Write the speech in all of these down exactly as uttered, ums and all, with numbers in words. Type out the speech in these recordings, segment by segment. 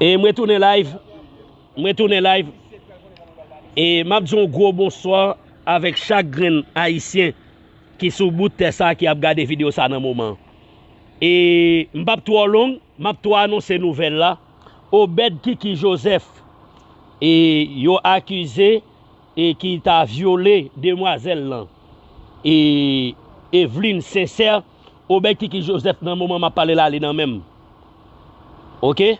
E mwen tounen live. Mwen tounen live. E m ap di yon gwo bonswa avèk chak grenn Ayisyen ki sou bout tè sa ki ap gade videyo sa nan moman. E m p ap twò long, m ap twò anonse nouvèl la. Obed Kiki Joseph, e yo akize e ki ta vyole demwazèl lan. E Eveline Sincère, Obed Kiki Joseph nan moman m ap pale la, li nan men m. Oke?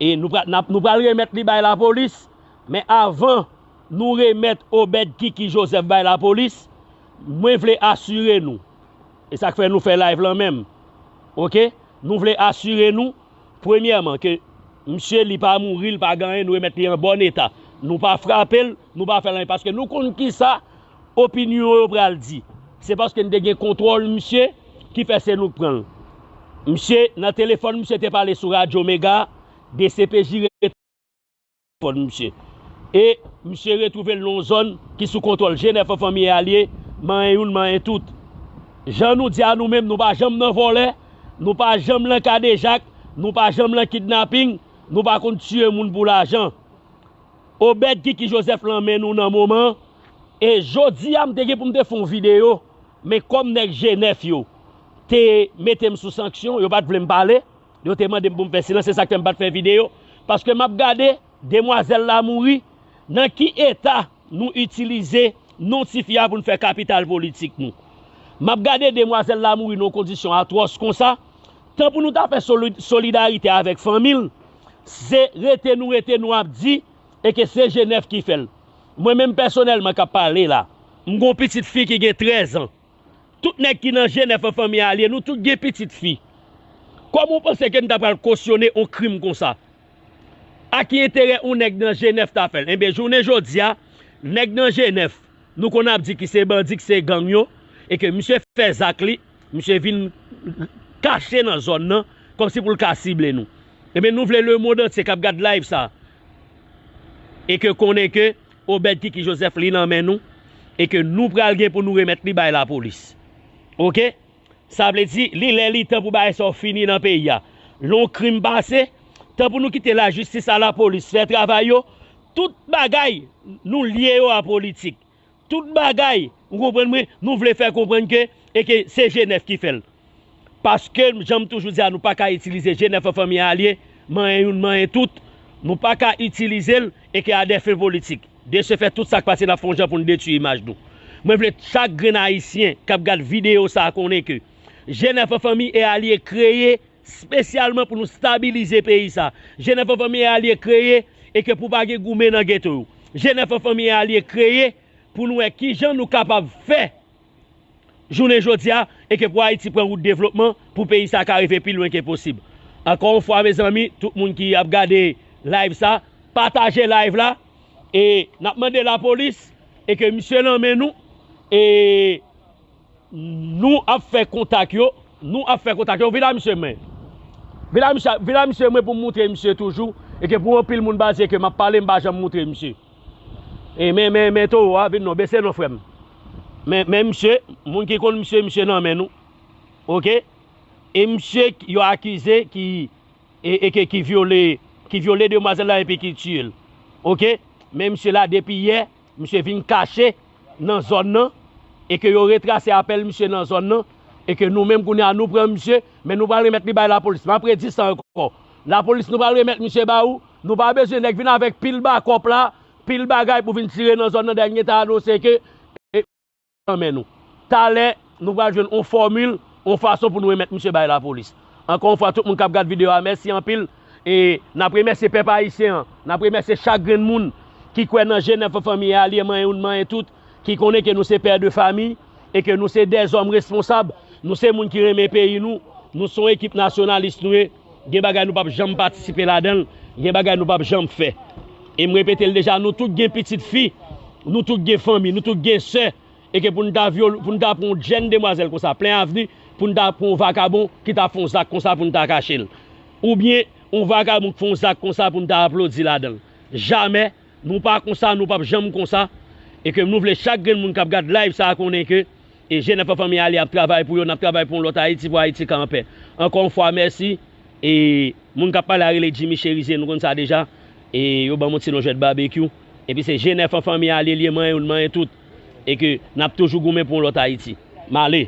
E nou pral, n ap, nou pral remèt li bay lapolis, men avan nou remèt Obed Kiki Joseph bay lapolis, mwen vle asire nou, e sa k fè nou fè live lan menm, oke? Nou vle asire nou, premyèman, ke misye li pa mouri, li pa gen anyen, nou remèt li an bòn eta. Nou pa frape l, nou pa fè l anyen, paske nou konn kisa opinyon yo pral di. Se paske n te gen kontwòl misye ki fè se nou k pran l. Misye, nan telefòn, misye te pale sou Radyo Mega, D C P J rete telefòn misye. E misye retwouve l nan yon zòn ki sou kontwòl G nèf an fanmi e alye, manyen youn, manyen tout. Jan nou di a nou menm, nou pa janm nan vòlè, nou pa janm nan kadejak, nou pa janm nan kidnaping, nou pa konn tiye moun pou lajan. Obed Kiki Joseph lan men nou nan moman. E jodi a, m te gen pou m te fè yon videyo, men kòm nèg G nèf yo te mete m sou sanksyon, yo pa t vle m pale, yo te mande m pou m fè silans, se sa k fè m pa t fè videyo. Paske m ap gade, demwazèl la mouri, nan ki eta nou itilize non tifi a pou n fè kapital politik nou. M ap gade demwazèl la mouri nan yon kondisyon atwòs konsa, tan pou nou ta fè soli-, solidarite avèk fanmi l, se rete nou rete nou ap di, e ke se G nèf ki fè l. Mwen menm pèsonèlman k ap pale la, m gen yon pitit fi ki gen trèz an. Tout nèg ki nan G nèf an fanmi alye, nou tout gen pitit fi. Kòman w panse ke n ta pral kosyone yon krim konsa? A ki enterè yon nèg nan G nèf ta fè l? Enben, jounen jodi a, nèg nan G nèf, nou konn ap di ki se bandi, ki se gang yo, e ke misye fè zak li, misye vin kache nan zòn nan, kòmsi pou l ka sible nou. Enben, nou vle lemonn antye k ap gad live sa, e ke konnen ke Obed Kiki Joseph li nan men nou, e ke nou pral gen pou nou remèt li bay lapolis. Oke? Sa vle di, li lè li tan pou bagay sa yo fini nan peyi a. Lè yon krim pase, tan pou nou kite lajistis a lapolis fè travay yo, tout bagay nou lye yo a politik. Tout bagay, ou konprann mwen, nou vle fè konprann ke, e ke se G nèf ki fè l. Paske, jan m toujou di a, nou pa ka itilize G nèf an fanmi alye, manyen youn, manyen tout. Nou pa ka itilize l, e ke a dè fen politik. De se fè, tout sa k pase, n ap fè yon jan pou n detwi imaj nou. Mwen vle chak grenn Ayisyen k ap gad videyo sa a konnen ke G nèf an fanmi e alye kreye espesyalman pou nou stabilize peyi sa. G nèf an fanmi e alye kreye e ke pou pa gen goumen nan geto yo. G nèf an fanmi e alye kreye pou nou wè kijan nou kapab fè jounen jodi a e ke pou Ayiti pran wout devlopman, pou peyi sa ka rive pi lwen ke posib. Ankò yon fwa, mezanmi, tout moun ki ap gade live sa, pataje live la e n ap mande lapolis e ke misye nan men nou e nou ap fè kontak yo, nou ap fè kontak yo. Vin la misye mwen. Vin la misye, vin la misye mwen pou m moutre misye toujou. E ke pou anpil moun baze ke m ap pale, m pa janm moutre misye. E men, men, men towo a, vin non, bese non frè m. Men, men misye, moun ki konn misye, misye nan men nou. Oke? E misye yo akize ki e, e ke, ki vyole, ki vyole demwazèl la epi ki tiye l. Oke? Men misye la depi yè, misye vin kache nan zòn nan, e ke yo retrase apèl misye nan zòn nan, e ke nou menm kounye a nou pran misye, men nou pral remèt li bay lapolis. M ap redi sa ankò. Lapolis, nou pral remèt misye ba ou. Nou pa bezwen nèg vin avèk pil bakòp la, pil bagay pou vin tire nan zòn nan, dènye ta anonse ke e, nan men nou. Talè, nou pral jwenn yon fòmil, yon fason pou nou remèt misye bay lapolis. Ankò yon fwa, tout moun k ap gad videyo a, mèsi anpil. E n ap remèsye pèp ayisyen an, n ap remèsye chak grenn moun ki kwè nan G nèf an fanmi e alye, manyen youn, manyen tout, ki konnen ke nou se pè de fami e ke nou se dèzòm responsab, nou se moun ki renmen peyi nou, nou se yon ekip nasyonalis nou ye. Gen bagay nou p ap janm patisipe ladan l, gen bagay nou p ap janm fè. E m repete l deja, nou tout gen pitit fi, nou tout gen fanmi, nou tout gen sè, e ke pou n ta vyole, pou n ta pran yon jèn demwazèl konsa, plen avni, pou n ta pran yon vakabon ki ta fè yon zak konsa pou n ta kache l. Oubyen, yon vakabon ki fè yon zak konsa pou n ta aplodi ladan l. Jamè, nou pa konsa, nou p ap janm konsa. E ke nou vle chak grenn moun k ap gad live sa a konnen ke e G nèf an fanmi alye ap travay pou yo, n ap travay pou yon lòt Ayiti, pou Ayiti ka anpè. Ankò yon fwa, mèsi. E Moun k ap pale a rele Jimmy Cherizier, nou konn sa deja. E yo ban m yon ti non jwèt babekyou. Epi se G nèf an fanmi a li ye, li ye manyen youn, manyen tout. E ke n ap toujou goumen pou yon lòt Ayiti. M ale.